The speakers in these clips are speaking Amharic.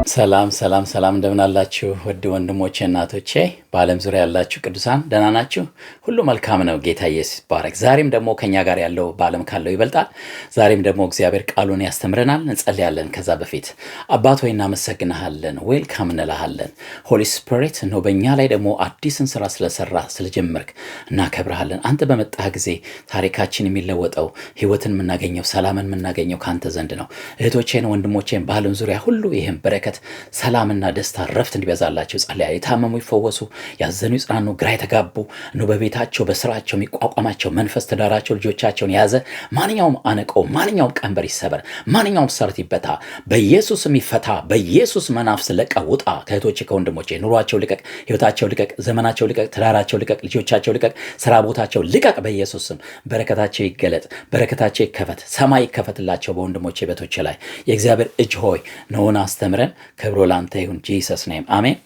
ሰላም ሰላም ሰላም፣ እንደምን አላችሁ ውድ ወንድሞቼ እናቶቼ፣ በዓለም ዙሪያ ያላችሁ ቅዱሳን ደህና ናችሁ? ሁሉ መልካም ነው። ጌታ ኢየሱስ ይባረክ። ዛሬም ደግሞ ከኛ ጋር ያለው በዓለም ካለው ይበልጣል። ዛሬም ደግሞ እግዚአብሔር ቃሉን ያስተምረናል። እንጸልያለን። ከዛ በፊት አባት ሆይ እናመሰግንሃለን፣ welcome እንልሃለን። Holy Spirit ነው በእኛ ላይ ደግሞ አዲስን ስራ ስለሰራ ስለጀመርክ እናከብርሃለን። አንተ በመጣህ ጊዜ ታሪካችን የሚለወጠው፣ ህይወትን የምናገኘው፣ ሰላምን የምናገኘው ከአንተ ዘንድ ነው። እህቶቼን ወንድሞቼን በዓለም ዙሪያ ሁሉ ይህም በረከት፣ ሰላምና ደስታ፣ ረፍት እንዲበዛላቸው ጸልያለሁ። የታመሙ ይፈወሱ፣ ያዘኑ ይጽናኑ፣ ግራ የተጋቡ ነው በቤታቸው በስራቸው የሚቋቋማቸው መንፈስ ትዳራቸው ልጆቻቸውን የያዘ ማንኛውም አነቆ፣ ማንኛውም ቀንበር ይሰበር፣ ማንኛውም ሰርት ይበታ፣ በኢየሱስም ይፈታ። በኢየሱስ መናፍስ ለቀህ ውጣ። ከእህቶቼ ከወንድሞቼ ኑሯቸው ልቀቅ፣ ህይወታቸው ልቀቅ፣ ዘመናቸው ልቀቅ፣ ትዳራቸው ልቀቅ፣ ልጆቻቸው ልቀቅ፣ ስራ ቦታቸው ልቀቅ። በኢየሱስ ስም በረከታቸው ይገለጥ፣ በረከታቸው ይከፈት፣ ሰማይ ይከፈትላቸው በወንድሞቼ በእህቶቼ ላይ። የእግዚአብሔር እጅ ሆይ ነውን አስተምረን። ክብሩ ላንተ ይሁን። Jesus name አሜን።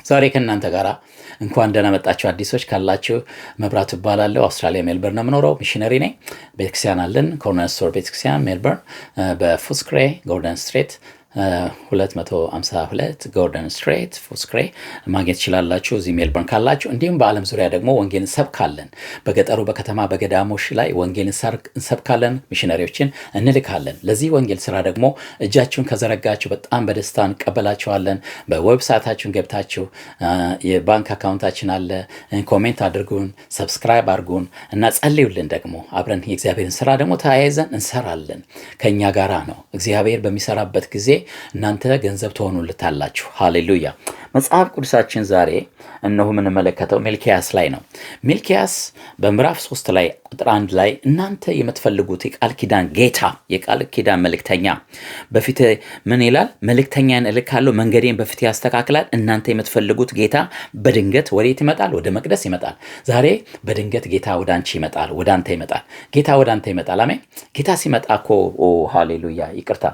ዛሬ ከእናንተ ጋር እንኳን ደህና መጣችሁ። አዲሶች ካላችሁ መብራቱ እባላለሁ። አውስትራሊያ ሜልበርን ነው የምኖረው። ሚሽነሪ ነኝ። ቤተክርስቲያን አለን። Cornerstone ቤተክርስቲያን ሜልበርን በ Footscray Gordon Street፣ 252 Gordon Street Footscray ማግኘት ትችላላችሁ፣ እዚህ ሜልበርን ካላችሁ። እንዲሁም በዓለም ዙሪያ ደግሞ ወንጌል እንሰብካለን። በገጠሩ፣ በከተማ፣ በገዳሞች ላይ ወንጌል እንሰብካለን፣ ሚሽነሪዎችን እንልካለን። ለዚህ ወንጌል ስራ ደግሞ እጃችሁን ከዘረጋችሁ በጣም በደስታ እንቀበላችኋለን። በ website ኣችን ገብታችሁ የባንክ account ኣችን አለ። Comment አድርጉን፣ subscribe አድርጉን እና ጸልዩልን። ደግሞ አብረን የእግዚአብሔርን ስራ ደግሞ ተያይዘን እንሰራለን። ከእኛ ጋራ ነው። እግዚአብሔር በሚሰራበት ጊዜ እናንተ ገንዘብ ትሆኑልታላችሁ። ሃሌሉያ። መጽሐፍ ቅዱሳችን ዛሬ እነሆ የምንመለከተው ሚልኪያስ ላይ ነው። ሚልኪያስ በምዕራፍ 3 ላይ ቁጥር 1 ላይ እናንተ የምትፈልጉት የቃል ኪዳን ጌታ፣ የቃል ኪዳን መልእክተኛ በፊት ምን ይላል? መልእክተኛን እልካለሁ፣ መንገዴን በፊት ያስተካክላል። እናንተ የምትፈልጉት ጌታ በድንገት ወዴት ይመጣል? ወደ መቅደስ ይመጣል። ዛሬ በድንገት ጌታ ወደ አንቺ ይመጣል፣ ወደ አንተ ይመጣል። ጌታ ወደ አንተ ይመጣል። አሜን። ጌታ ሲመጣ እኮ፣ ኦ ሃሌሉያ፣ ይቅርታ።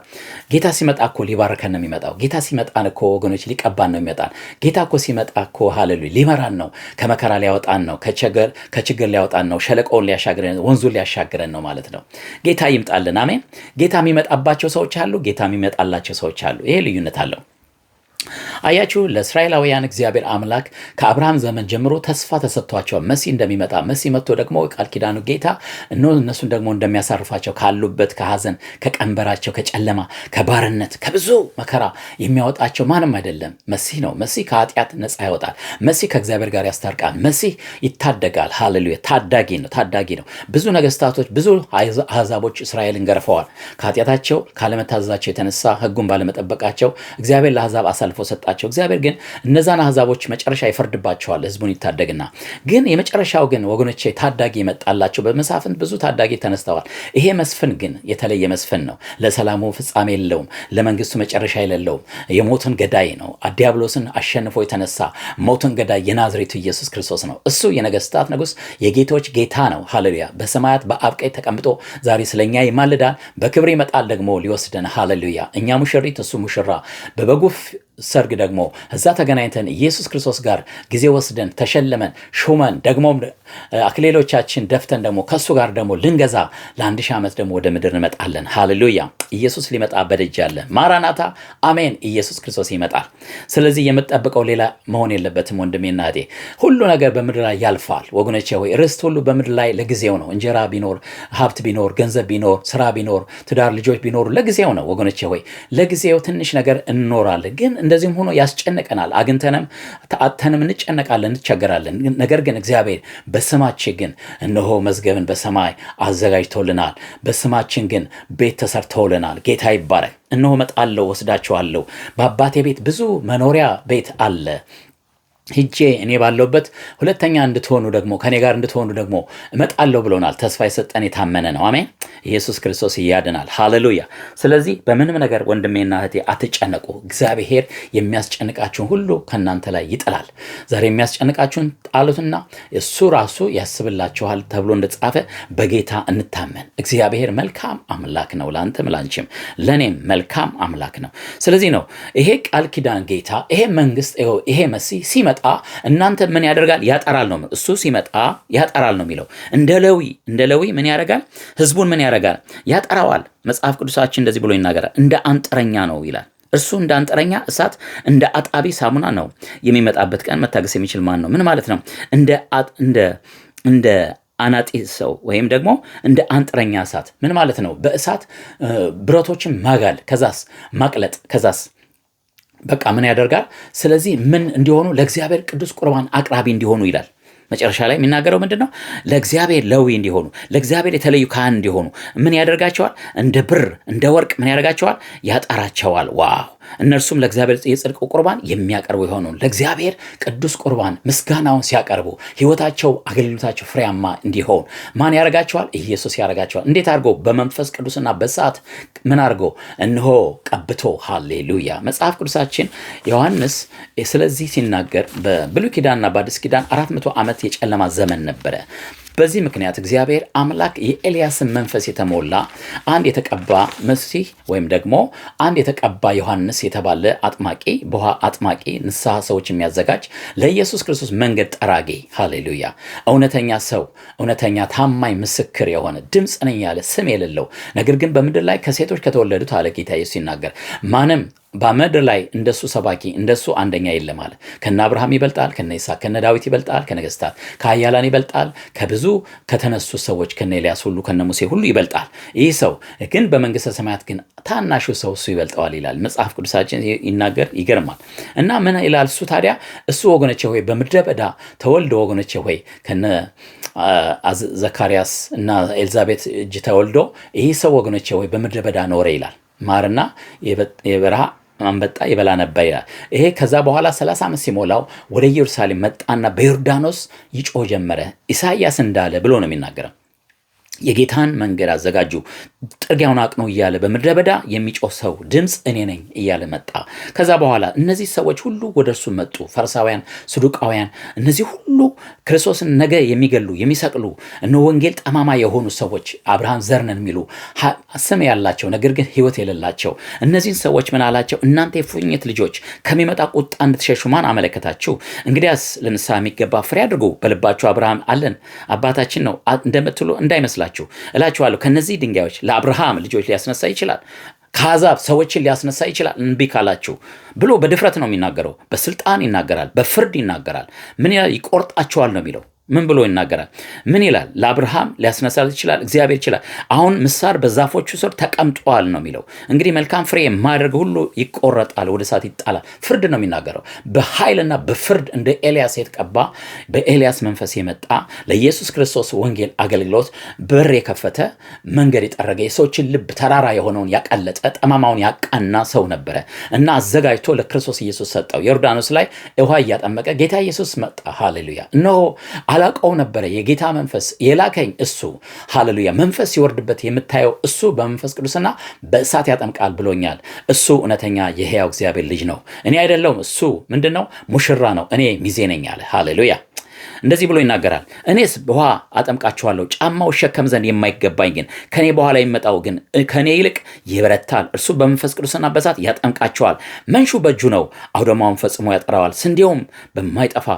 ጌታ ሲመጣ እኮ ሊባርከን ነው የሚመጣው። ጌታ ሲመጣ እኮ ወገኖች ሊቀባን ነው የሚመጣ። ጌታ እኮ ሲመጣ እኮ ሃሌሉያ ሊመራን ነው፣ ከመከራ ሊያወጣን ነው፣ ከችግር ሊያወጣን ነው፣ ሸለቆውን ሊያሻግረን፣ ወንዙን ሊያሻግረን ነው ማለት ነው። ጌታ ይምጣልን። አሜን። ጌታ የሚመጣባቸው ሰዎች አሉ፣ ጌታ የሚመጣላቸው ሰዎች አሉ። ይሄ ልዩነት አለው። አያችሁ፣ ለእስራኤላውያን እግዚአብሔር አምላክ ከአብርሃም ዘመን ጀምሮ ተስፋ ተሰጥቷቸዋል። መሲህ እንደሚመጣ፣ መሲህ መጥቶ ደግሞ ቃል ኪዳኑ ጌታ እነሱን ደግሞ እንደሚያሳርፋቸው፣ ካሉበት ከሐዘን፣ ከቀንበራቸው፣ ከጨለማ፣ ከባርነት፣ ከብዙ መከራ የሚያወጣቸው ማንም አይደለም መሲህ ነው። መሲህ ከኃጢአት ነፃ ያወጣል። መሲህ ከእግዚአብሔር ጋር ያስታርቃል። መሲህ ይታደጋል። ሃሌሉያ! ታዳጊ ነው። ታዳጊ ነው። ብዙ ነገስታቶች፣ ብዙ አሕዛቦች እስራኤልን ገርፈዋል። ከኃጢአታቸው ካለመታዘዛቸው የተነሳ፣ ሕጉን ባለመጠበቃቸው እግዚአብሔር ለአሕዛብ አሳልፎ ሰጣቸው። እግዚአብሔር ግን እነዛን አሕዛቦች መጨረሻ ይፈርድባቸዋል፣ ህዝቡን ይታደግና። ግን የመጨረሻው ግን ወገኖቼ ታዳጊ የመጣላቸው በመሳፍንት ብዙ ታዳጊ ተነስተዋል። ይሄ መስፍን ግን የተለየ መስፍን ነው። ለሰላሙ ፍጻሜ የለውም፣ ለመንግስቱ መጨረሻ የሌለውም። የሞትን ገዳይ ነው። ዲያብሎስን አሸንፎ የተነሳ ሞትን ገዳይ የናዝሬቱ ኢየሱስ ክርስቶስ ነው። እሱ የነገስታት ንጉስ፣ የጌቶች ጌታ ነው። ሃሌሉያ። በሰማያት በአብ ቀኝ ተቀምጦ ዛሬ ስለኛ ይማልዳል። በክብር ይመጣል ደግሞ ሊወስደን። ሃሌሉያ። እኛ ሙሽሪት፣ እሱ ሙሽራ፣ በበጉ ሰርግ ደግሞ እዛ ተገናኝተን ኢየሱስ ክርስቶስ ጋር ጊዜ ወስደን ተሸልመን ሹመን ደግሞም አክሊሎቻችን ደፍተን ደግሞ ከእሱ ጋር ደግሞ ልንገዛ ለ1000 ዓመት ደግሞ ወደ ምድር እንመጣለን። ሃሌሉያ። ኢየሱስ ሊመጣ በደጅ አለ። ማራናታ፣ አሜን። ኢየሱስ ክርስቶስ ይመጣል። ስለዚህ የምጠብቀው ሌላ መሆን የለበትም ወንድሜና እህቴ። ሁሉ ነገር በምድር ላይ ያልፋል ወገኖቼ ሆይ፣ ርስት ሁሉ በምድር ላይ ለጊዜው ነው። እንጀራ ቢኖር፣ ሀብት ቢኖር፣ ገንዘብ ቢኖር፣ ስራ ቢኖር፣ ትዳር፣ ልጆች ቢኖሩ ለጊዜው ነው ወገኖቼ ሆይ፣ ለጊዜው ትንሽ ነገር እንኖራለን። ግን እንደዚህም ሆኖ ያስጨንቀናል። አግኝተንም አጥተንም እንጨነቃለን፣ እንቸገራለን። ነገር ግን እግዚአብሔር በስማችን ግን እነሆ መዝገብን በሰማይ አዘጋጅቶልናል። በስማችን ግን ቤት ተሰርቶልናል። ጌታ ይባረክ። እነሆ እመጣለሁ፣ ወስዳችኋለሁ። በአባቴ ቤት ብዙ መኖሪያ ቤት አለ፣ ሂጄ እኔ ባለሁበት ሁለተኛ እንድትሆኑ ደግሞ ከኔ ጋር እንድትሆኑ ደግሞ እመጣለሁ ብሎናል። ተስፋ የሰጠን የታመነ ነው። አሜን። ኢየሱስ ክርስቶስ ያድናል። ሃሌሉያ። ስለዚህ በምንም ነገር ወንድሜና እህቴ አትጨነቁ። እግዚአብሔር የሚያስጨንቃችሁን ሁሉ ከእናንተ ላይ ይጥላል። ዛሬ የሚያስጨንቃችሁን ጣሉትና እሱ ራሱ ያስብላችኋል ተብሎ እንደተጻፈ በጌታ እንታመን። እግዚአብሔር መልካም አምላክ ነው። ለአንተም ላንቺም ለእኔም መልካም አምላክ ነው። ስለዚህ ነው ይሄ ቃል ኪዳን ጌታ፣ ይሄ መንግስት፣ ይሄ መሲህ ሲመጣ እናንተ ምን ያደርጋል? ያጠራል ነው። እሱ ሲመጣ ያጠራል ነው የሚለው። እንደ ሌዊ ምን ያደርጋል? ህዝቡን ምን ያደርጋል? ያጠራዋል። መጽሐፍ ቅዱሳችን እንደዚህ ብሎ ይናገራል። እንደ አንጥረኛ ነው ይላል። እርሱ እንደ አንጥረኛ እሳት እንደ አጣቢ ሳሙና ነው። የሚመጣበት ቀን መታገስ የሚችል ማን ነው? ምን ማለት ነው? እንደ አናጢ ሰው ወይም ደግሞ እንደ አንጥረኛ እሳት ምን ማለት ነው? በእሳት ብረቶችን ማጋል፣ ከዛስ ማቅለጥ፣ ከዛስ በቃ ምን ያደርጋል? ስለዚህ ምን እንዲሆኑ? ለእግዚአብሔር ቅዱስ ቁርባን አቅራቢ እንዲሆኑ ይላል። መጨረሻ ላይ የሚናገረው ምንድን ነው? ለእግዚአብሔር ለዊ እንዲሆኑ፣ ለእግዚአብሔር የተለዩ ካህን እንዲሆኑ ምን ያደርጋቸዋል? እንደ ብር እንደ ወርቅ ምን ያደርጋቸዋል? ያጠራቸዋል። Wow! እነርሱም ለእግዚአብሔር የጽድቅ ቁርባን የሚያቀርቡ የሆኑ፣ ለእግዚአብሔር ቅዱስ ቁርባን ምስጋናውን ሲያቀርቡ ሕይወታቸው፣ አገልግሎታቸው ፍሬያማ እንዲሆን ማን ያደርጋቸዋል? ኢየሱስ ያደርጋቸዋል። እንዴት አድርጎ? በመንፈስ ቅዱስና በእሳት ምን አድርጎ? እነሆ ቀብቶ። ሃሌሉያ! መጽሐፍ ቅዱሳችን ዮሐንስ ስለዚህ ሲናገር በብሉይ ኪዳንና በአዲስ ኪዳን 400 ዓመት የጨለማ ዘመን ነበረ። በዚህ ምክንያት እግዚአብሔር አምላክ የኤልያስን መንፈስ የተሞላ አንድ የተቀባ መሲህ ወይም ደግሞ አንድ የተቀባ ዮሐንስ የተባለ አጥማቂ፣ በውሃ አጥማቂ፣ ንስሐ ሰዎች የሚያዘጋጅ፣ ለኢየሱስ ክርስቶስ መንገድ ጠራጊ፣ ሃሌሉያ፣ እውነተኛ ሰው፣ እውነተኛ ታማኝ ምስክር የሆነ፣ ድምፅ ነኝ ያለ፣ ስም የሌለው፣ ነገር ግን በምድር ላይ ከሴቶች ከተወለዱት አለ ጌታ ኢየሱስ ሲናገር ማንም በምድር ላይ እንደሱ ሰባኪ፣ እንደሱ አንደኛ የለም አለ። ከነ አብርሃም ይበልጣል፣ ከነ ይስሐቅ፣ ከነ ዳዊት ይበልጣል፣ ከነገስታት ከኃያላን ይበልጣል፣ ከብዙ ከተነሱ ሰዎች ከነ ኤልያስ ሁሉ ከነ ሙሴ ሁሉ ይበልጣል። ይህ ሰው ግን በመንግስተ ሰማያት ግን ታናሹ ሰው እሱ ይበልጠዋል ይላል መጽሐፍ ቅዱሳችን ይናገር። ይገርማል። እና ምን ይላል እሱ ታዲያ? እሱ ወገኖቼ ሆይ በምድረ በዳ ተወልዶ፣ ወገኖቼ ሆይ፣ ከነ ዘካርያስ እና ኤልዛቤት እጅ ተወልዶ ይህ ሰው ወገኖቼ ሆይ በምድረ በዳ ኖረ ይላል። ማርና የበረሃ አንበጣ ይበላ ነበር ይላል። ይሄ ከዛ በኋላ 30 ዓመት ሲሞላው ወደ ኢየሩሳሌም መጣና በዮርዳኖስ ይጮህ ጀመረ። ኢሳይያስ እንዳለ ብሎ ነው የሚናገረው። የጌታን መንገድ አዘጋጁ፣ ጥርጊያውን አቅኑ እያለ በምድረ በዳ የሚጮህ ሰው ድምፅ እኔ ነኝ እያለ መጣ። ከዛ በኋላ እነዚህ ሰዎች ሁሉ ወደ እርሱ መጡ። ፈሪሳውያን፣ ሰዱቃውያን፣ እነዚህ ሁሉ ክርስቶስን ነገ የሚገሉ፣ የሚሰቅሉ፣ እነ ወንጌል ጠማማ የሆኑ ሰዎች፣ አብርሃም ዘር ነን የሚሉ ስም ያላቸው ነገር ግን ሕይወት የሌላቸው፣ እነዚህን ሰዎች ምን አላቸው? እናንተ የእፉኝት ልጆች፣ ከሚመጣ ቁጣ እንድትሸሹ ማን አመለከታችሁ? እንግዲያስ ለንስሐ የሚገባ ፍሬ አድርጉ። በልባችሁ አብርሃም አለን አባታችን ነው እንደምትሉ እንዳይመስላችሁ እላችኋለሁ፣ ከነዚህ ድንጋዮች ለአብርሃም ልጆች ሊያስነሳ ይችላል። ከአሕዛብ ሰዎችን ሊያስነሳ ይችላል እምቢ ካላችሁ ብሎ በድፍረት ነው የሚናገረው። በስልጣን ይናገራል፣ በፍርድ ይናገራል። ምን ይላል? ይቆርጣቸዋል ነው የሚለው። ምን ብሎ ይናገራል? ምን ይላል? ለአብርሃም ሊያስነሳል ይችላል፣ እግዚአብሔር ይችላል። አሁን ምሳር በዛፎቹ ስር ተቀምጧል ነው የሚለው። እንግዲህ መልካም ፍሬ የማያደርግ ሁሉ ይቆረጣል፣ ወደ እሳት ይጣላል። ፍርድ ነው የሚናገረው። በኃይልና በፍርድ እንደ ኤልያስ የተቀባ፣ በኤልያስ መንፈስ የመጣ፣ ለኢየሱስ ክርስቶስ ወንጌል አገልግሎት በር የከፈተ፣ መንገድ የጠረገ፣ የሰዎችን ልብ ተራራ የሆነውን ያቀለጠ፣ ጠማማውን ያቃና ሰው ነበረ እና አዘጋጅቶ ለክርስቶስ ኢየሱስ ሰጠው። ዮርዳኖስ ላይ ውሃ እያጠመቀ ጌታ ኢየሱስ መጣ። ሃሌሉያ! እነሆ አላውቀው ነበረ፣ የጌታ መንፈስ የላከኝ እሱ፣ ሃሌሉያ፣ መንፈስ ሲወርድበት የምታየው እሱ በመንፈስ ቅዱስና በእሳት ያጠምቃል ብሎኛል። እሱ እውነተኛ የሕያው እግዚአብሔር ልጅ ነው፣ እኔ አይደለሁም። እሱ ምንድን ነው? ሙሽራ ነው፣ እኔ ሚዜ ነኝ አለ። ሃሌሉያ! እንደዚህ ብሎ ይናገራል። እኔስ በውሃ አጠምቃችኋለሁ፣ ጫማው እሸከም ዘንድ የማይገባኝ ግን ከኔ በኋላ የሚመጣው ግን ከኔ ይልቅ ይበረታል። እርሱ በመንፈስ ቅዱስና በእሳት ያጠምቃችኋል። መንሹ በእጁ ነው፣ አውድማውን ፈጽሞ ያጠራዋል፣ ስንዴውም በማይጠፋ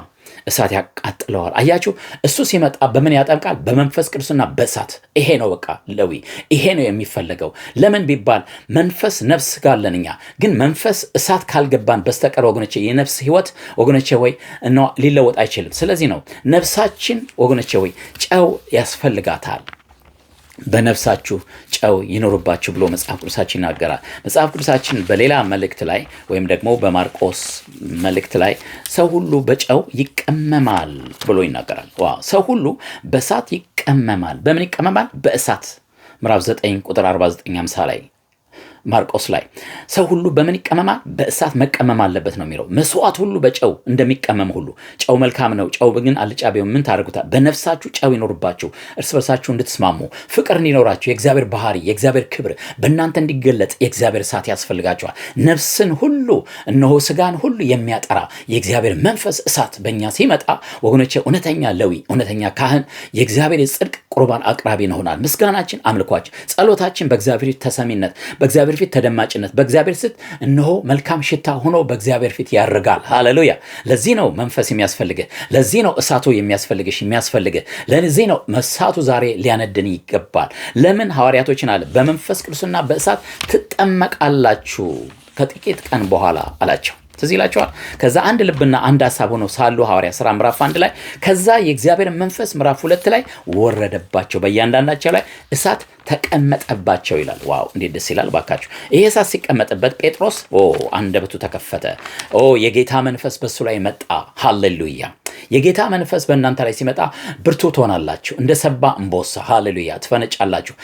እሳት ያቃጥለዋል። አያችሁ፣ እሱ ሲመጣ በምን ያጠምቃል? በመንፈስ ቅዱስና በእሳት። ይሄ ነው በቃ ለዊ፣ ይሄ ነው የሚፈለገው። ለምን ቢባል መንፈስ ነፍስ ጋለን እኛ ግን መንፈስ እሳት ካልገባን በስተቀር ወገኖቼ የነፍስ ህይወት ወገኖቼ ወይ ሊለወጥ አይችልም። ስለዚህ ነው ነፍሳችን ወገኖቼ ወይ ጨው ያስፈልጋታል። በነፍሳችሁ ጨው ይኖርባችሁ ብሎ መጽሐፍ ቅዱሳችን ይናገራል። መጽሐፍ ቅዱሳችን በሌላ መልእክት ላይ ወይም ደግሞ በማርቆስ መልእክት ላይ ሰው ሁሉ በጨው ይቀመማል ብሎ ይናገራል። Wow! ሰው ሁሉ በእሳት ይቀመማል። በምን ይቀመማል? በእሳት። ምዕራፍ 9 ቁጥር 49 50 ላይ ማርቆስ ላይ ሰው ሁሉ በምን ይቀመማል? በእሳት መቀመም አለበት ነው የሚለው። መስዋዕት ሁሉ በጨው እንደሚቀመም ሁሉ ጨው መልካም ነው። ጨው ግን አልጫ ቢሆን ምን ታደርጉታል? በነፍሳችሁ ጨው ይኖርባችሁ፣ እርስ በርሳችሁ እንድትስማሙ፣ ፍቅር እንዲኖራችሁ፣ የእግዚአብሔር ባህሪ፣ የእግዚአብሔር ክብር በእናንተ እንዲገለጥ የእግዚአብሔር እሳት ያስፈልጋችኋል። ነፍስን ሁሉ እነሆ ስጋን ሁሉ የሚያጠራ የእግዚአብሔር መንፈስ እሳት በእኛ ሲመጣ ወገኖቼ እውነተኛ ለዊ፣ እውነተኛ ካህን፣ የእግዚአብሔር የጽድቅ ቁርባን አቅራቢ እንሆናል። ምስጋናችን፣ አምልኳችን፣ ጸሎታችን በእግዚአብሔር ፊት ተሰሚነት፣ በእግዚአብሔር ፊት ተደማጭነት፣ በእግዚአብሔር ፊት እነሆ መልካም ሽታ ሆኖ በእግዚአብሔር ፊት ያርጋል። ሃሌሉያ! ለዚህ ነው መንፈስ የሚያስፈልግህ። ለዚህ ነው እሳቱ የሚያስፈልግሽ፣ የሚያስፈልግህ። ለዚህ ነው እሳቱ ዛሬ ሊያነድን ይገባል። ለምን ሐዋርያቶችን አለ በመንፈስ ቅዱስና በእሳት ትጠመቃላችሁ። ከጥቂት ቀን በኋላ አላቸው። ትዝ ይላቸዋል። ከዛ አንድ ልብና አንድ ሀሳብ ሆነው ሳሉ ሐዋርያ ሥራ ምዕራፍ 1 ላይ፣ ከዛ የእግዚአብሔር መንፈስ ምዕራፍ 2 ላይ ወረደባቸው፣ በእያንዳንዳቸው ላይ እሳት ተቀመጠባቸው ይላል። Wow፣ እንዴት ደስ ይላል ባካችሁ! ይሄ እሳት ሲቀመጥበት ጴጥሮስ አንደበቱ ተከፈተ። ኦ፣ የጌታ መንፈስ በሱ ላይ መጣ። ሃሌሉያ! የጌታ መንፈስ በእናንተ ላይ ሲመጣ ብርቱ ትሆናላችሁ፣ እንደ ሰባ እምቦሳ፣ ሃሌሉያ፣ ትፈነጫላችሁ፣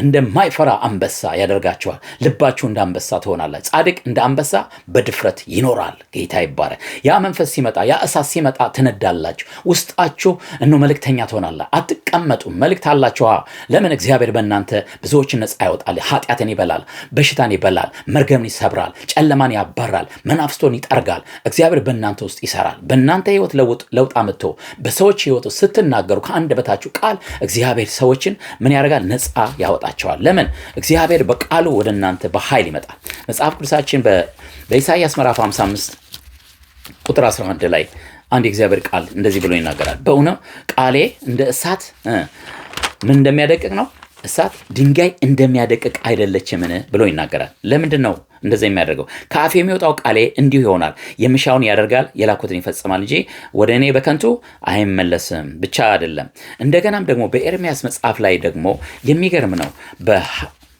እንደማይፈራ አንበሳ ያደርጋችኋል። ልባችሁ እንደ አንበሳ ትሆናላችሁ። ጻድቅ እንደ አንበሳ በድፍረት ይኖራል። ጌታ ይባረክ። ያ መንፈስ ሲመጣ፣ ያ እሳት ሲመጣ ትነዳላችሁ። ውስጣችሁ እነሆ መልእክተኛ ትሆናላችሁ። አትቀመጡም። መልእክት አላችሁ። ለምን? እግዚአብሔር በእናንተ ብዙዎችን ነፃ ያወጣል። ኃጢአትን ይበላል፣ በሽታን ይበላል፣ መርገምን ይሰብራል፣ ጨለማን ያባራል፣ መናፍስቶን ይጠርጋል። እግዚአብሔር በእናንተ ውስጥ ይሰራል። በእናንተ ህይወት ለውጥ አምጥቶ በሰዎች ህይወት ውስጥ ስትናገሩ ከአንደበታችሁ ቃል እግዚአብሔር ሰዎችን ምን ያደርጋል? ነፃ ያወጣቸዋል። ለምን? እግዚአብሔር በቃሉ ወደ እናንተ በኃይል ይመጣል። መጽሐፍ ቅዱሳችን በኢሳይያስ ምዕራፍ 55 ቁጥር 11 ላይ አንድ የእግዚአብሔር ቃል እንደዚህ ብሎ ይናገራል። በእውነት ቃሌ እንደ እሳት ምን እንደሚያደቅቅ ነው፣ እሳት ድንጋይ እንደሚያደቅቅ አይደለችምን ብሎ ይናገራል። ለምንድን ነው እንደዛ የሚያደርገው? ከአፌ የሚወጣው ቃሌ እንዲሁ ይሆናል፣ የምሻውን ያደርጋል፣ የላኩትን ይፈጽማል እንጂ ወደ እኔ በከንቱ አይመለስም። ብቻ አይደለም፣ እንደገናም ደግሞ በኤርሚያስ መጽሐፍ ላይ ደግሞ የሚገርም ነው።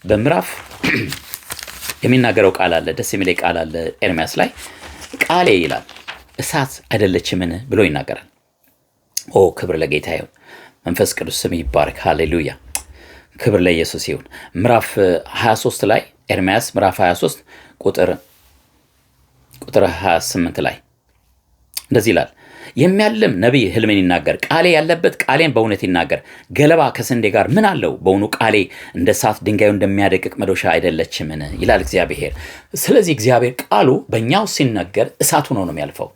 በምዕራፍ የሚናገረው ቃል አለ፣ ደስ የሚለኝ ቃል አለ። ኤርሚያስ ላይ ቃሌ ይላል እሳት አይደለችምን ብሎ ይናገራል። ኦ፣ ክብር ለጌታ ይሁን። መንፈስ ቅዱስ ስም ይባረክ። ሃሌሉያ። ክብር ለኢየሱስ ይሁን። ምዕራፍ 23 ላይ፣ ኤርምያስ ምዕራፍ 23 ቁጥር 28 ላይ እንደዚህ ይላል። የሚያልም ነቢይ ህልምን ይናገር፣ ቃሌ ያለበት ቃሌን በእውነት ይናገር። ገለባ ከስንዴ ጋር ምን አለው? በእውኑ ቃሌ እንደ እሳት ድንጋዩ እንደሚያደቅቅ መዶሻ አይደለችምን? ይላል እግዚአብሔር። ስለዚህ እግዚአብሔር ቃሉ በእኛው ሲነገር እሳት ሆኖ ነው የሚያልፈው።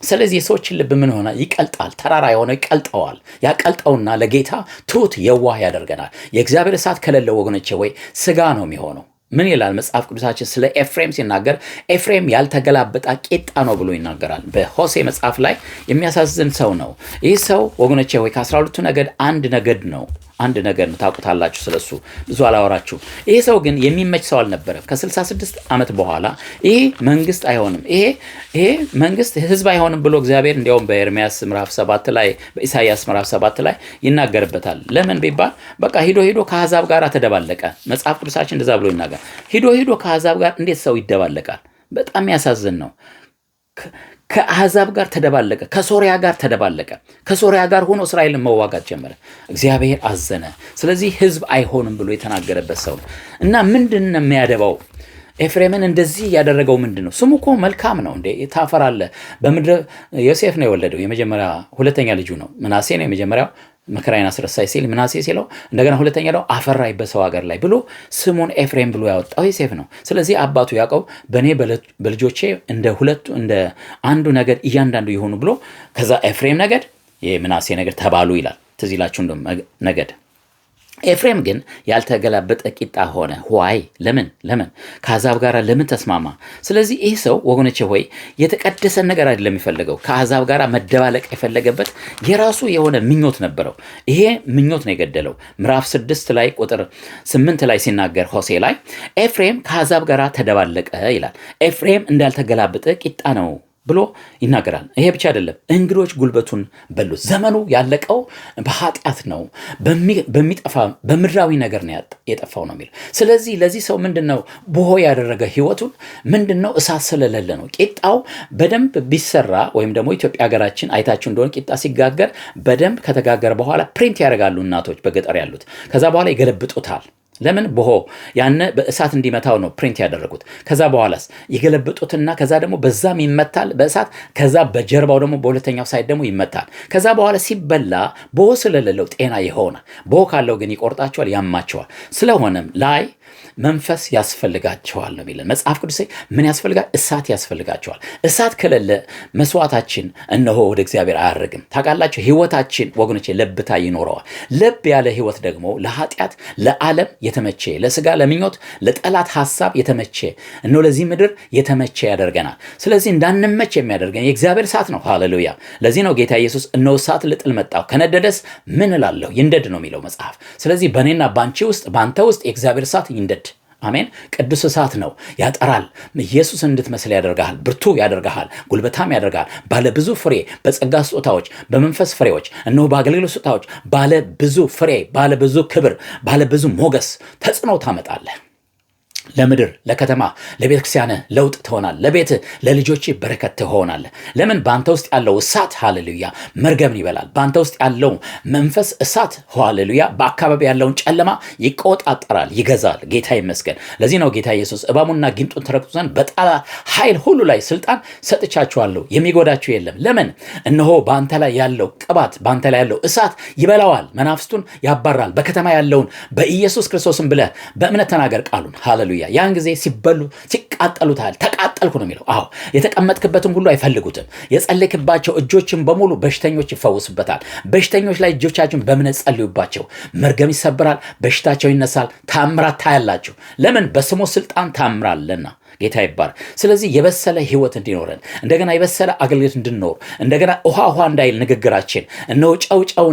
ስለዚህ የሰዎችን ልብ ምን ሆነ ይቀልጣል። ተራራ የሆነ ይቀልጠዋል። ያቀልጠውና ለጌታ ትሁት የዋህ ያደርገናል። የእግዚአብሔር እሳት ከሌለው ወገኖቼ ወይ ስጋ ነው የሚሆነው። ምን ይላል መጽሐፍ ቅዱሳችን ስለ ኤፍሬም ሲናገር? ኤፍሬም ያልተገላበጠ ቂጣ ነው ብሎ ይናገራል። በሆሴ መጽሐፍ ላይ የሚያሳዝን ሰው ነው። ይህ ሰው ወገኖቼ ወይ ከ12ቱ ነገድ አንድ ነገድ ነው። አንድ ነገድ ነው። ታውቁታላችሁ፣ ስለሱ ብዙ አላወራችሁም። ይሄ ሰው ግን የሚመች ሰው አልነበረም። ከ66 ዓመት በኋላ ይሄ መንግስት አይሆንም፣ ይሄ መንግስት ህዝብ አይሆንም ብሎ እግዚአብሔር እንዲያውም በኤርሚያስ ምዕራፍ 7 ላይ፣ በኢሳይያስ ምዕራፍ 7 ላይ ይናገርበታል። ለምን ቢባል በቃ ሂዶ ሂዶ ከአሕዛብ ጋር ተደባለቀ። መጽሐፍ ቅዱሳችን እንደዛ ብሎ ይናገራል። ሂዶ ሂዶ ከአሕዛብ ጋር እንዴት ሰው ይደባለቃል? በጣም ያሳዝን ነው። ከአሕዛብ ጋር ተደባለቀ፣ ከሶሪያ ጋር ተደባለቀ። ከሶሪያ ጋር ሆኖ እስራኤልን መዋጋት ጀመረ። እግዚአብሔር አዘነ። ስለዚህ ህዝብ አይሆንም ብሎ የተናገረበት ሰው ነው። እና ምንድን ነው የሚያደባው? ኤፍሬምን እንደዚህ ያደረገው ምንድን ነው? ስሙ እኮ መልካም ነው እንዴ፣ ታፈራለህ። በምድረ ዮሴፍ ነው የወለደው። የመጀመሪያ ሁለተኛ ልጁ ነው። ምናሴ ነው የመጀመሪያው፣ መከራዬን አስረሳኝ ሲል ምናሴ ሲለው፣ እንደገና ሁለተኛ ደግሞ አፈራኝ በሰው ሀገር ላይ ብሎ ስሙን ኤፍሬም ብሎ ያወጣው ዮሴፍ ነው። ስለዚህ አባቱ ያዕቆብ በእኔ በልጆቼ እንደ ሁለቱ እንደ አንዱ ነገድ እያንዳንዱ ይሆኑ ብሎ ከዛ ኤፍሬም ነገድ የምናሴ ነገድ ተባሉ ይላል። ትዝ ይላችሁ እንደ ነገድ። ኤፍሬም ግን ያልተገላበጠ ቂጣ ሆነ። Why? ለምን ከአሕዛብ ጋር ለምን ተስማማ? ስለዚህ ይህ ሰው ወገኖቼ ሆይ የተቀደሰን ነገር አይደለም የሚፈልገው። ከአሕዛብ ጋር መደባለቅ የፈለገበት የራሱ የሆነ ምኞት ነበረው። ይሄ ምኞት ነው የገደለው። ምዕራፍ 6 ላይ ቁጥር 8 ላይ ሲናገር ሆሴ ላይ ኤፍሬም ከአሕዛብ ጋር ተደባለቀ ይላል። ኤፍሬም እንዳልተገላበጠ ቂጣ ነው ብሎ ይናገራል። ይሄ ብቻ አይደለም፣ እንግዶች ጉልበቱን በሉት። ዘመኑ ያለቀው በኃጢአት ነው፣ በሚጠፋ በምድራዊ ነገር ነው የጠፋው ነው የሚለው። ስለዚህ ለዚህ ሰው ምንድን ነው ቡሆ ያደረገ ህይወቱን? ምንድን ነው? እሳት ስለሌለ ነው። ቂጣው በደንብ ቢሰራ ወይም ደግሞ ኢትዮጵያ ሀገራችን አይታችሁ እንደሆነ ቂጣ ሲጋገር በደንብ ከተጋገረ በኋላ print ያደርጋሉ እናቶች በገጠር ያሉት። ከዛ በኋላ ይገለብጡታል። ለምን? ቦሆ ያነ በእሳት እንዲመታው ነው print ያደረጉት። ከዛ በኋላስ የገለበጡትና ከዛ ደግሞ በዛም ይመታል በእሳት፣ ከዛ በጀርባው ደግሞ በሁለተኛው side ደግሞ ይመታል። ከዛ በኋላ ሲበላ ቦሆ ስለሌለው ጤና ይሆናል። ቦሆ ካለው ግን ይቆርጣቸዋል፣ ያማቸዋል። ስለሆነም ላይ መንፈስ ያስፈልጋቸዋል ነው የሚለን መጽሐፍ ቅዱስ። ምን ያስፈልጋል? እሳት ያስፈልጋቸዋል። እሳት ከሌለ መስዋዕታችን እነሆ ወደ እግዚአብሔር አያርግም። ታውቃላችሁ፣ ህይወታችን ወገኖቼ ለብታ ይኖረዋል። ለብ ያለ ህይወት ደግሞ ለኃጢአት፣ ለዓለም የተመቸ፣ ለስጋ ለምኞት፣ ለጠላት ሐሳብ የተመቸ፣ እነሆ ለዚህ ምድር የተመቸ ያደርገናል። ስለዚህ እንዳንመች የሚያደርገን የእግዚአብሔር እሳት ነው። ሃሌሉያ። ለዚህ ነው ጌታ ኢየሱስ እነሆ እሳት ልጥል መጣሁ፣ ከነደደስ ምን እላለሁ? ይንደድ ነው የሚለው መጽሐፍ። ስለዚህ በእኔና በአንቺ ውስጥ፣ በአንተ ውስጥ የእግዚአብሔር እሳት ይንደድ። አሜን። ቅዱስ እሳት ነው፣ ያጠራል። ኢየሱስን እንድትመስል ያደርግሃል፣ ብርቱ ያደርግሃል፣ ጉልበታም ያደርግሃል። ባለ ብዙ ፍሬ በጸጋ ስጦታዎች፣ በመንፈስ ፍሬዎች፣ እነሆ በአገልግሎት ስጦታዎች ባለ ብዙ ፍሬ፣ ባለ ብዙ ክብር፣ ባለ ብዙ ሞገስ ተጽዕኖ ታመጣለህ። ለምድር፣ ለከተማ፣ ለቤተ ክርስቲያን ለውጥ ትሆናል። ለቤት፣ ለልጆች በረከት ትሆናለህ። ለምን? በአንተ ውስጥ ያለው እሳት፣ ሃሌሉያ፣ መርገምን ይበላል። በአንተ ውስጥ ያለው መንፈስ እሳት፣ ሃሌሉያ፣ በአካባቢ ያለውን ጨለማ ይቆጣጠራል፣ ይገዛል። ጌታ ይመስገን። ለዚህ ነው ጌታ ኢየሱስ እባቡንና ጊንጡን ትረግጡ ዘንድ በጠላት ኃይል ሁሉ ላይ ስልጣን ሰጥቻችኋለሁ፣ የሚጎዳችሁ የለም። ለምን? እነሆ በአንተ ላይ ያለው ቅባት፣ በአንተ ላይ ያለው እሳት ይበላዋል፣ መናፍስቱን ያባራል። በከተማ ያለውን በኢየሱስ ክርስቶስም ብለህ በእምነት ተናገር ቃሉን፣ ሃሌሉያ። ያን ጊዜ ሲበሉ ሲቃጠሉ ታያለህ። ተቃጠልኩ ነው የሚለው። አዎ፣ የተቀመጥክበትም ሁሉ አይፈልጉትም። የጸለይክባቸው እጆችን በሙሉ በሽተኞች ይፈውሱበታል። በሽተኞች ላይ እጆቻችሁን በእምነት ጸልዩባቸው። መርገም ይሰብራል፣ በሽታቸው ይነሳል። ታምራት ታያላችሁ። ለምን? በስሙ ስልጣን ታምራለና። ጌታ ይባረክ። ስለዚህ የበሰለ ህይወት እንዲኖረን፣ እንደገና የበሰለ አገልግሎት እንድንኖር፣ እንደገና ውሃ ውሃ እንዳይል ንግግራችን፣ እነሆ ጨው ጨው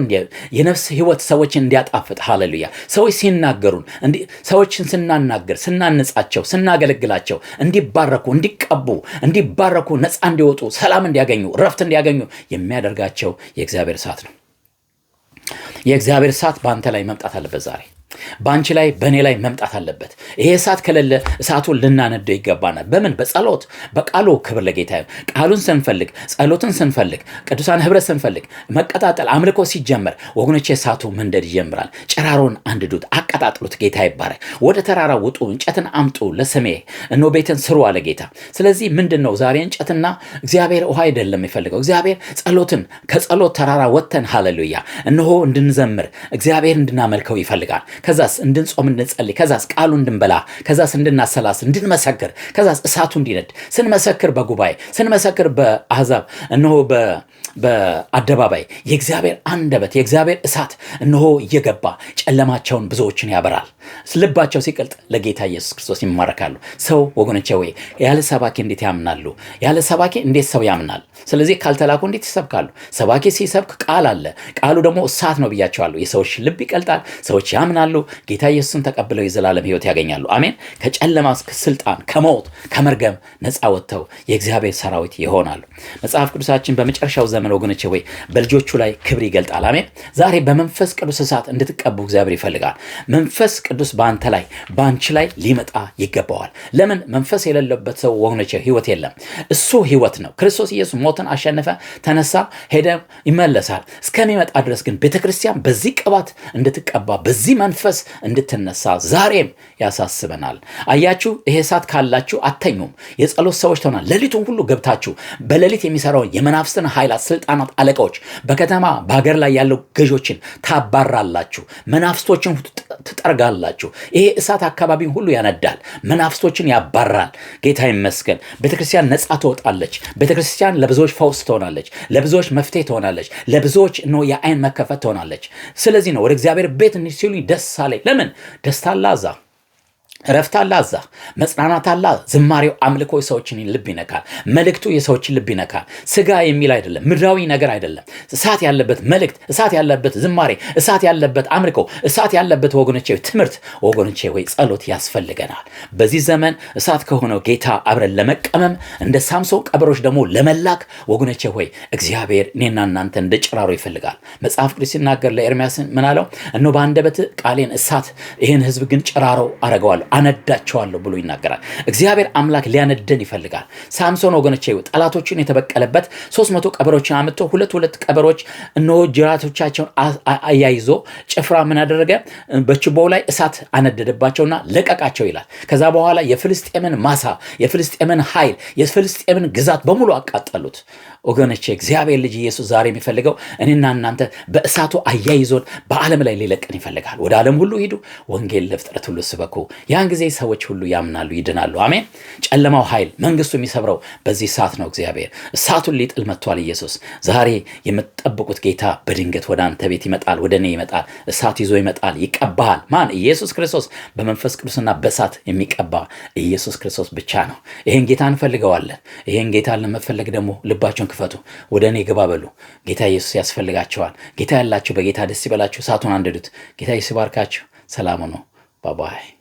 የነፍስ ህይወት ሰዎችን እንዲያጣፍጥ፣ ሃሌሉያ፣ ሰዎች ሲናገሩን፣ ሰዎችን ስናናግር፣ ስናንጻቸው፣ ስናገለግላቸው እንዲባረኩ፣ እንዲቀቡ፣ እንዲባረኩ፣ ነፃ እንዲወጡ፣ ሰላም እንዲያገኙ፣ ረፍት እንዲያገኙ የሚያደርጋቸው የእግዚአብሔር እሳት ነው። የእግዚአብሔር እሳት በአንተ ላይ መምጣት አለበት ዛሬ፣ በአንቺ ላይ፣ በእኔ ላይ መምጣት አለበት። ይሄ እሳት ከሌለ እሳቱን ልናነደው ይገባናል። በምን? በጸሎት፣ በቃሉ። ክብር ለጌታ ይሁን። ቃሉን ስንፈልግ፣ ጸሎትን ስንፈልግ፣ ቅዱሳን ህብረት ስንፈልግ፣ መቀጣጠል፣ አምልኮ ሲጀመር ወገኖቼ እሳቱ መንደድ ይጀምራል። ጭራሮን አንድዱት፣ አቀጣጥሉት። ጌታ ይባረክ። ወደ ተራራ ውጡ፣ እንጨትን አምጡ፣ ለስሜ እነሆ ቤትን ስሩ አለ ጌታ። ስለዚህ ምንድን ነው ዛሬ እንጨትና እግዚአብሔር ውሃ አይደለም የሚፈልገው። እግዚአብሔር ጸሎትን፣ ከጸሎት ተራራ ወጥተን፣ ሃሌሉያ፣ እነሆ እንድንዘምር፣ እግዚአብሔር እንድናመልከው ይፈልጋል። ከዛስ እንድንጾም፣ እንድንጸልይ፣ ከዛስ ቃሉ እንድንበላ፣ ከዛስ እንድናሰላስል፣ እንድንመሰክር፣ ከዛስ እሳቱ እንዲነድ፣ ስንመሰክር በጉባኤ፣ ስንመሰክር በአሕዛብ፣ እነሆ በአደባባይ የእግዚአብሔር አንደበት፣ የእግዚአብሔር እሳት እነሆ እየገባ ጨለማቸውን ብዙዎችን ያበራል። ልባቸው ሲቀልጥ ለጌታ ኢየሱስ ክርስቶስ ይማረካሉ። ሰው ወገኖቼ ወይ ያለ ሰባኪ እንዴት ያምናሉ? ያለ ሰባኪ እንዴት ሰው ያምናል? ስለዚህ ካልተላኩ እንዴት ይሰብካሉ? ሰባኪ ሲሰብክ ቃል አለ። ቃሉ ደግሞ እሳት ነው ብያችኋለሁ። የሰዎች ልብ ይቀልጣል። ሰዎች ያምናሉ። ጌታ ኢየሱስን ተቀብለው የዘላለም ሕይወት ያገኛሉ። አሜን። ከጨለማ ስልጣን፣ ከሞት፣ ከመርገም ነፃ ወጥተው የእግዚአብሔር ሰራዊት ይሆናሉ። መጽሐፍ ቅዱሳችን በመጨረሻው ዘመን ወገኖቼ ወይ በልጆቹ ላይ ክብር ይገልጣል። አሜን። ዛሬ በመንፈስ ቅዱስ እሳት እንድትቀቡ እግዚአብሔር ይፈልጋል። መንፈስ ቅዱስ በአንተ ላይ፣ በአንቺ ላይ ሊመጣ ይገባዋል። ለምን? መንፈስ የሌለበት ሰው ወገኖቼ ህይወት የለም። እሱ ህይወት ነው። ክርስቶስ ኢየሱስ ሞትን አሸነፈ፣ ተነሳ፣ ሄደ፣ ይመለሳል። እስከሚመጣ ድረስ ግን ቤተክርስቲያን በዚህ ቅባት እንድትቀባ፣ በዚህ መንፈስ እንድትነሳ ዛሬም ያሳስበናል። አያችሁ፣ ይሄ እሳት ካላችሁ አትተኙም። የጸሎት ሰዎች ትሆናላችሁ። ሌሊቱን ሁሉ ገብታችሁ በሌሊት የሚሰራውን የመናፍስትን ኃይላት፣ ስልጣናት፣ አለቃዎች፣ በከተማ በሀገር ላይ ያለው ገዦችን ታባራላችሁ። መናፍስቶችን ትጠርጋላችሁ። ይሄ እሳት አካባቢን ሁሉ ያነዳል፣ መናፍስቶችን ያባራል። ጌታ ይመስገን። ቤተክርስቲያን ነፃ ትወጣለች። ቤተክርስቲያን ለብዙዎች ፈውስ ትሆናለች፣ ለብዙዎች መፍትሄ ትሆናለች፣ ለብዙዎች ነው የአይን መከፈት ትሆናለች። ስለዚህ ነው ወደ እግዚአብሔር ቤት እንሂድ ሲሉኝ ደስ አለኝ። ለምን? ደስታ አለ እዛ፣ እረፍት አለ እዛ፣ መጽናናት አለ። ዝማሬው፣ አምልኮ የሰዎችን ልብ ይነካል። መልእክቱ የሰዎችን ልብ ይነካል። ስጋ የሚል አይደለም፣ ምድራዊ ነገር አይደለም። እሳት ያለበት መልእክት፣ እሳት ያለበት ዝማሬ፣ እሳት ያለበት አምልኮ፣ እሳት ያለበት ወገኖቼ ትምህርት፣ ወገኖቼ ወይ ጸሎት ያስፈልገናል። በዚህ ዘመን እሳት ከሆነው ጌታ አብረን ለመቀመም፣ እንደ ሳምሶን ቀበሮች ደግሞ ለመላክ ወገኖቼ ሆይ እግዚአብሔር እኔና እናንተ እንደ ጭራሮ ይፈልጋል። መጽሐፍ ቅዱስ ሲናገር ለኤርምያስ ምን አለው? እነሆ በአንደበትህ ቃሌን እሳት፣ ይህን ህዝብ ግን ጭራሮ አረገዋለሁ፣ አነዳቸዋለሁ ብሎ ይናገራል። እግዚአብሔር አምላክ ሊያነደን ይፈልጋል። ሳምሶን ወገኖቼ ጠላቶችን የተበቀለበት 300 ቀበሮችን አምጥቶ ሁለት ሁለት ቀበሮች እነሆ ጅራቶቻቸውን አያይዞ ጭፍራ ምን አደረገ? በችቦው ላይ እሳት አነደደባቸውና ለቀቃቸው ይላል። ከዛ በኋላ የፍልስጤምን ማሳ፣ የፍልስጤምን ኃይል፣ የፍልስጤምን ግዛት በሙሉ አቃጠሉት። ወገኖቼ እግዚአብሔር ልጅ ኢየሱስ ዛሬ የሚፈልገው እኔና እናንተ በእሳቱ አያይዞን በዓለም ላይ ሊለቀን ይፈልጋል። ወደ ዓለም ሁሉ ሂዱ፣ ወንጌል ለፍጥረት ሁሉ ስበኩ። ያን ጊዜ ሰዎች ሁሉ ያምናሉ፣ ይድናሉ። አሜን። ጨለማው ኃይል መንግስቱ የሚሰብረው በዚህ እሳት ነው። እግዚአብሔር እሳቱን ሊጥል መጥቷል። ኢየሱስ ዛሬ የምትጠብቁት ጌታ በድንገት ወደ አንተ ቤት ይመጣል፣ ወደ እኔ ይመጣል። እሳት ይዞ ይመጣል፣ ይቀባሃል። ማን? ኢየሱስ ክርስቶስ። በመንፈስ ቅዱስና በእሳት የሚቀባ ኢየሱስ ክርስቶስ ብቻ ነው። ይህን ጌታ እንፈልገዋለን። ይህን ጌታ ለመፈለግ ደግሞ ልባችሁን ክፈቱ፣ ወደ እኔ ግባ በሉ። ጌታ ኢየሱስ ያስፈልጋችኋል። ጌታ ያላችሁ በጌታ ደስ ይበላችሁ። እሳቱን አንድዱት። ጌታ ኢየሱስ ይባርካችሁ። ሰላም ነው። Bye bye።